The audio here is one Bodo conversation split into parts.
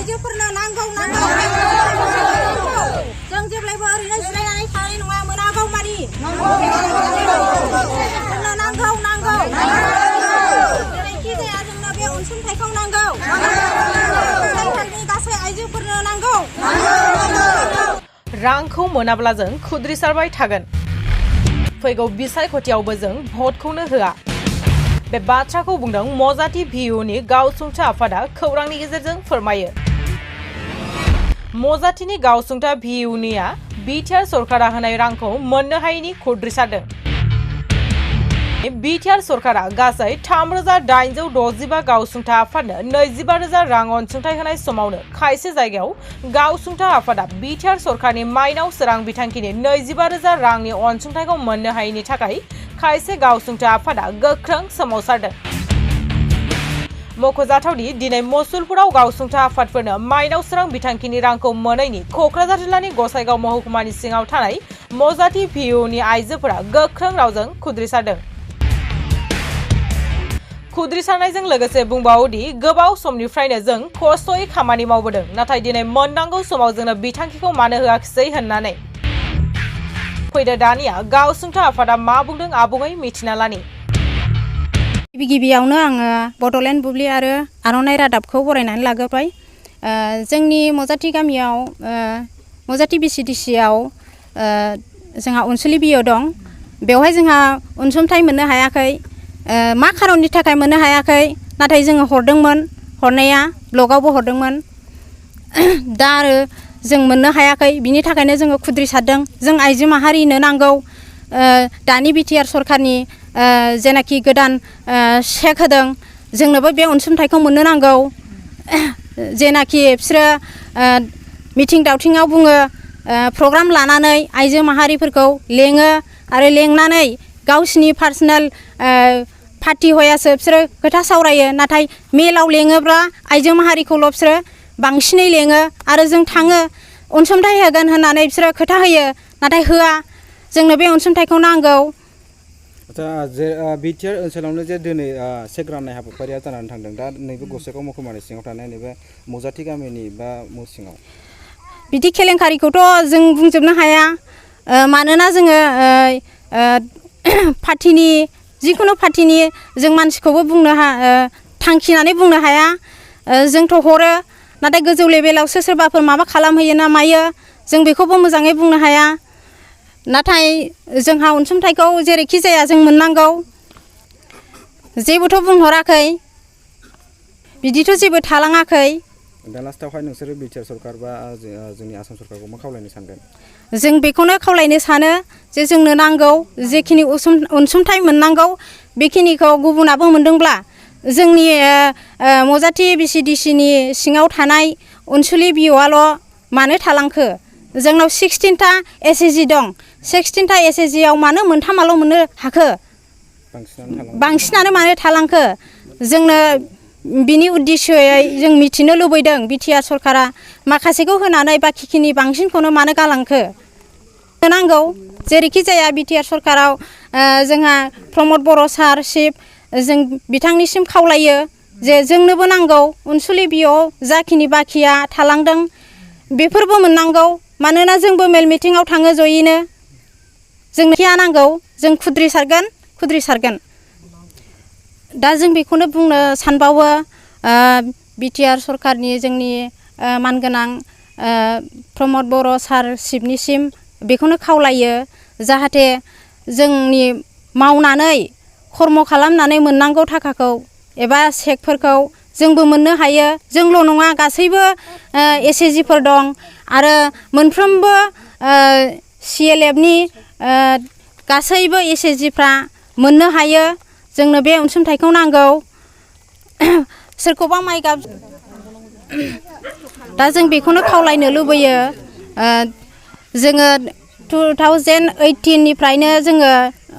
आइजोफोरनो नांगौ जों जेब्लायबो ओरैनो जिरायनानै थानाय नङा मोनागौमानि नांगौ जेरैखि जाया जोंनो बे अनसुंथाइखौ नांगौ गासै आइजोफोरनो नांगौ रांखौ मोनाब्ला जों खुद्रिसारबाय थागोन फैगौ बिसायख'थियावबो जों भटखौनो होआ बे बाथ्राखौ बुंदों मजाथि भिउनि गावसुंथा आफादा खौरांनि गेजेरजों फोरमायो मजाथिनि गावसुंथा भिउनिया बिटिआर सरकारा होनाय रांखौ मोननो हायैनि खुद्रिसारदों बिटिआर सरकारा गासै 3,865 गावसुंथा आफादनो 25,000 रां अनसुंथाइ होनाय समावनो खायसे जायगायाव गावसुंथा आफादा बिटिआर सरकारनि माइनाव सोरां बिथांखिनि 25,000 रांनि अनसुंथाइखौ मोननो हायैनि थाखाय खायसे गावसुंथा आफादा गोख्रों सोमावसारदों मख'जाथावदि दिनै मसुलपुराव गावसुंथा आफादफोरनो माइनाव सोरां बिथांखिनि रांखौ मोनैनि क'क्राझार जिल्लानि गसाइगाव महकुमानि सिङाव थानाय मजाथि भिउनि आइजोफोरा गोख्रों रावजों खुद्रिसारदों खुद्रिसारनायजों लोगोसे बुंबावोदि गोबाव समनिफ्रायनो जों खस्थ'यै खामानि मावबोदों नाथाय दिनै मोननांगौ समाव जोंनो बिथांखिखौ मानो होआखिसै होननानै फैदो दानिया गावसुंथा आफादा मा बुंदों आबुङै मिथिना लानि गिबियावनो आङो बड'लेण्ड बुब्लि आरो आर'नाइ रादाबखौ बरायनानै लाग्रोबाय जोंनि मजाथि गामियाव मजाथि बिसिडिसिआव जोंहा अनसुलि बिओ दं बेवहाय जोंहा अनसुंथाइ मोननो हायाखै मा खारननि थाखाय मोननो हायाखै नाथाय जोङो हरदोंमोन हरनाया ब्लगावबो हरदोंमोन दा आरो जों मोननो हायाखै बिनि थाखायनो जोङो खुद्रिसारदों जों आइजो माहारिनो नांगौ दानि बिटिआर सरकारनि जेनाखि गोदान चेक होदों जोंनोबो बे अनसुंथाइखौ मोननो नांगौ जेनाखि बिसोरो मिथिं दावथिङाव बुङो प्रग्राम लानानै आइजो माहारिफोरखौ लेङो आरो लेंनानै गावसिनि पार्सनेल पार्टि हयासो बिसोरो खोथा सावरायो नाथाय मेलाव लेङोब्ला आइजो माहारिखौल' बिसोरो बांसिनै लेङो आरो जों थाङो अनसुंथाइ होगोन होननानै बिसोरो खोथा होयो नाथाय होआ जोंनो बे अनसुंथाइखौ नांगौ आच्छा बिटिआर ओनसोलावनो जे दिनै चेक राननाय हाबाफारिया जानानै थांदों दा नैबे गसाइगाव महकुमानि सिङाव थानाय नैबे मजाथि गामिनि बा सिङाव बिदि केलेंकारिखौथ' जों बुंजोबनो हाया मानोना जोङो पार्टिनि जिखुनु पार्टिनि जों मानसिखौबो बुंनो थांखिनानै बुंनो हाया जोंथ' हरो नाथाय गोजौ लेभेलावसो सोरबाफोर माबा खालामहैयो ना मायो जों बेखौबो मोजाङै बुंनो हाया नाथाय जोंहा अनसुंथाइखौ जेरैखि जाया जों मोननांगौ जेबोथ' बुंहराखै बिदिथ' जेबो थालाङाखै दा लास्टावहाय नोंसोरो बिटिआर सरकार बा जोंनि आसाम सरकारखौ मा खावलायनो सानगोन जों बेखौनो खावलायनो सानो जे जोंनो नांगौ जेखिनि अनसुंथाइ मोननांगौ बेखिनिखौ गुबुनाबो मोनदोंब्ला जोंनि मजाथि बिसिडिसिनि सिङाव थानाय अनसुलि बिओआल' मानो थालांखो जोंनाव 16टा एसएसजि दं 16टा एसएसजिआव मानो मोनथामाल' मोननो हाखो बांसिनानो मानो थालांखो जोंनो बिनि उद्देश्यै जों मिथिनो लुबैदों बिटिआर सरकारा माखासेखौ होनानै बाखिखिनि बांसिनखौनो मानो गालांखो नांगौ जेरैखि जाया बिटिआर सरकाराव जोंहा प्रमद बर' सार चिफ जों बिथांनिसिम खावलायो जे जोंनोबो नांगौ अनसुलि बिओआव जाखिनि बाखिया थालांदों बेफोरबो मोननांगौ मानोना जोंबो मेल मिटिङाव थाङो जयैनो जोंनो खिया नांगौ जों खुद्रिसारगोन दा जों बेखौनो बुंनो सानबावो बिटिआर सरकारनि जोंनि मानगोनां प्रमद बर' सार चिफनिसिम बेखौनो खावलायो जाहाथे जोंनि मावनानै खर्म खालामनानै मोननांगौ थाखाखौ एबा चेकफोरखौ जोंबो मोननो हायो जोंल' नङा गासैबो एसएसजिफोर दं आरो मोनफ्रोमबो CLFनि गासैबो एसएसजिफ्रा मोननो हायो जोंनो बे अनसुंथाइखौ नांगौ सोरखौबा माइ गाब दा जों बेखौनो खावलायनो लुबैयो जोङो 2018निफ्रायनो जोङो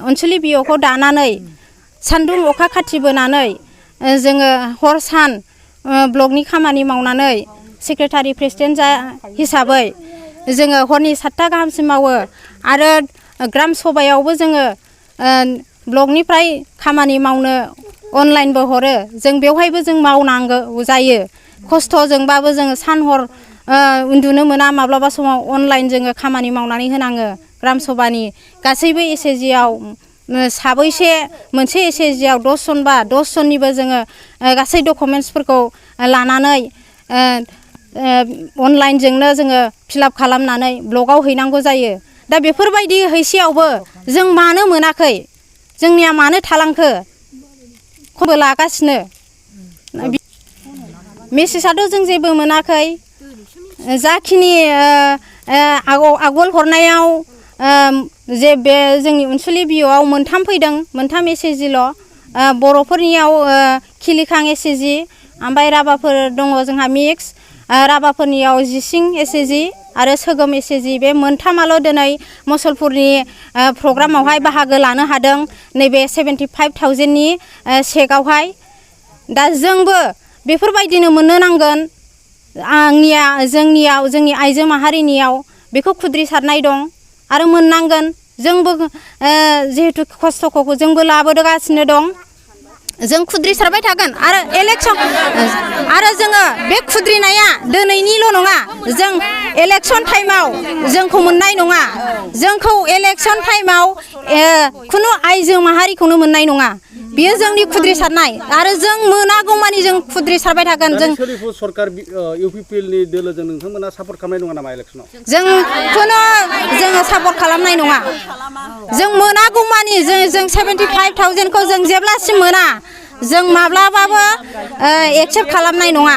अनसुलि बिओखौ दानानै सान्दुं अखा खाथिबोनानै जोङो हर सान ब्लकनि खामानि मावनानै सेक्रेटारि प्रेसिडेन्ट हिसाबै जोङो हरनि 7टा गाहामसिम मावो आरो ग्राम सभायावबो जोङो ब्लकनिफ्राय खामानि मावनो अनलाइनबो हरो जों बेवहायबो जों मावनांगौ जायो खस्थ'जोंबाबो जोङो सान हर उन्दुनो मोना माब्लाबा समाव अनलाइन जोङो खामानि मावनानै होनाङो ग्राम सभानि गासैबो एसएजिआव साबैसे मोनसे एसएजिआव 10 जन बा 10 जननिबो जोङो गासै डकुमेन्टसफोरखौ लानानै अनलाइनजोंनो जोङो फिलआप खालामनानै ब्लगाव हैनांगौ जायो दा बेफोरबायदि हैसेयावबो जों मानो मोनाखै जोंनिया मानो थालांखो खबर लागासिनो मेसेजआथ' जों जेबो मोनाखै जाखिनि आगोल हरनायाव जे बे जोंनि अनसुलि बिअआव 3 फैदों 3 एसएजिल' बर'फोरनियाव खिलिखां एसएजि ओमफ्राय राभाफोर दङ जोंहा मिक्स राभाफोरनियाव जिसिं एसएजि आरो सोगोम एसएजि बे 3आल' दिनै मुसलपुरनि प्रग्रामावहाय बाहागो लानो हादों नैबे 75,000नि चेकआवहाय दा जोंबो बेफोरबायदिनो मोननो नांगोन जोंनियाव जोंनि आइजो माहारिनियाव बेखौ खुद्रिसारनाय दं आरो मोननांगोन जोंबो जिहेतु खस्थ'खौ जोंबो लाबोगासिनो दं जों खुद्रिसारबाय थागोन आरो इलेक्सन आरो जोङो बे खुद्रिनाया दिनैनिल' नङा जों इलेक्सन टाइमाव जोंखौ मोननाय नङा जोंखौ इलेक्सन टाइमाव खुनु आइजो माहारिखौनो मोननाय नङा बियो जोंनि खुद्रिसारनाय आरो जों मोनागौमानि जों खुद्रिसारबाय थागोन जों सोलिफु सरकार इउपिपिएलनि दोलोजों नोंथांमोना सापर्ट खालामनाय नङा नामा इलेक्सनाव जों खुनु जोङो सापर्ट खालामनाय नङा जों मोनागौमानि जों 75,000खौ जों जेब्लासिम मोना जों माब्लाबाबो एक्सेप्ट खालामनाय नङा